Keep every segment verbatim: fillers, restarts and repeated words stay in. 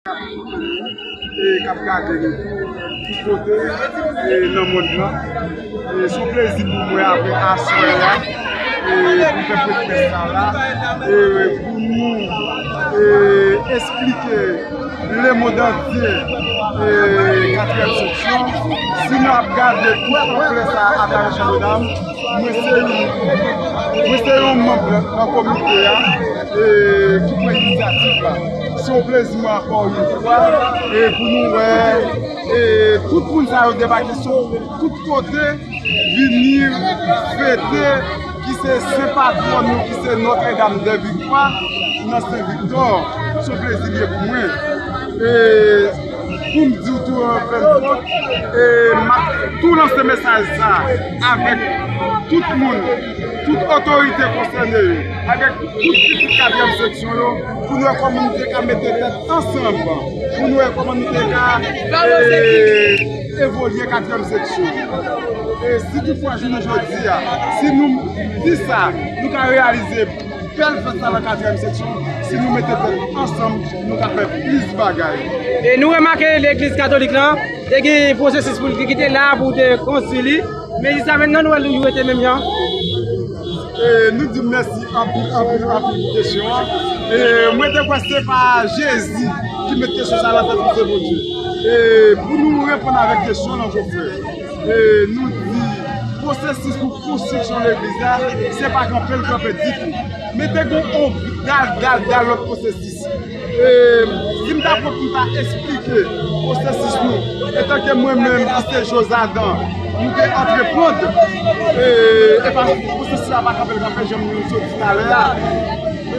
e k ap gade nou tout kote e nan mond lan. E se yon plezi pou mwen apre aswè a e pou fè pwomès sa la e pou nou e esplike lemond antye e katriyèm seksyon. Si nou ap gade tout konplè sa a atravè Chanm de Dam, mwen se yon, mwen se yon manm nan komite a e ki pran inisyativ la. Se yon plezi mwen ankò yon fwa e pou nou wè e tout moun sa yo debake sou tout kote, vini fete ki se sen patwòn nou ki se Notre Dame de Victoire nan Sen Viktò. Se yon plezi li ye pou mwen e pou m di w tou an fen de kont e m ap tou lanse mesaj sa avèk tout moun, tout otorite konsène yo, avèk tout pitit katriyèm seksyon yo, pou nou wè kòman nou te ka mete tèt ansanm, pou nou wè kòman nou te ka e evolye katriyèm seksyon. E si toutfwa jounen jodi a, si nou di sa, nou ka reyalize bèl fèt sa nan katriyèm seksyon, si nou mete tèt ansanm, nou ka fè plis bagay. E nou remake legliz katolik lan te gen pwosesis pou l ki te la pou te konstwi li, men jiska mentnan nou wè li rete menm jan. E nou di mèsi anpil, anpil, anpil pou kesyon an. E mwen te kwè se pa Jezi ki met kesyon sa nan tèt nou, se Bondye. E pou nou reponn avèk kesyon lan, konfrè, e nou di pwosesis pou konstriksyon legliz la, se pa kanpe l kanpe ditou. Men te gen yon dal, dal, dal lòt pwosesis. E si m ta pran pou m ta esplike pwosesis nou, etanke mwen menm ki se Jozadan, nou te antreprann, e, e pa pwosesis la pa kanpe l kanpe, jan m sot di talè a.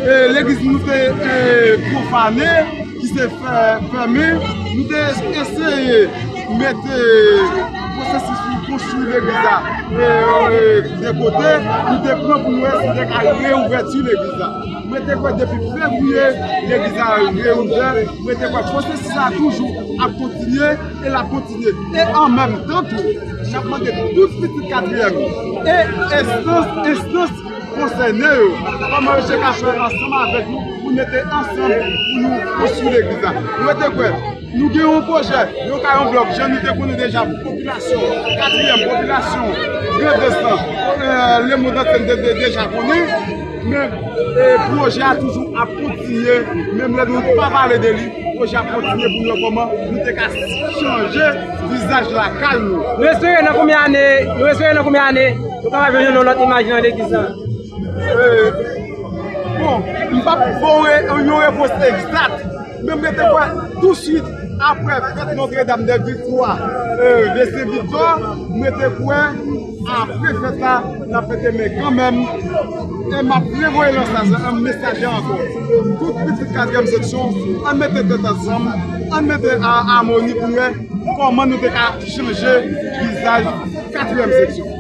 E legliz nou te e, pwofane, ki se fè, fèmen, nou te eseye mete pwosesis pou konstwi legliz la e, e, de kote, nou te pran pou nou wè si te ka reouvèti legliz la. Mwen te kwè depi fevriye, legliz la reouvè. Mwen te kwè pwosesis la toujou ap kontinye e l ap kontinye. E an menm tan tou, n ap mande tout pitit katriyèm e enstans, enstans konsène yo, kòman yo te ka fè ansanm avèk nou pou mete ansanm pou nou konstwi legliz la. Nou te kwè, nou gen yon pwojè, yon kayon blòk, jan nou te konnen deja, popilasyon, katriyèm, popilasyon, Grandans lan, e, lemonn antye te, te deja konnen, men e, pwojè a toujou ap kontinye, menm lè nou pa pale de li, pwojè a ap kontinye pou nou wè kòman nou te ka chanje vizaj lakay nou. Nou espere nan konbyen ane, nou espere nan konbyen ane, nou kapab jwenn yon lòt imaj nan legliz la? E, bon, m p ap ba w re-, yon repons egzak, men mwen te kwè touswit apre fèt Notre Dame de Victoire, e, de Sen Viktò, mwen te kwè apre fèt la, n ap fete, men kanmenm, e m ap revoye mesaj la, mesaj la ankò. Tout pitit katriyèm seksyon, ann mete tèt ansanm, ann mete a-, amoni pou nou wè kòman nou te ka chanje vizaj katriyèm seksyon.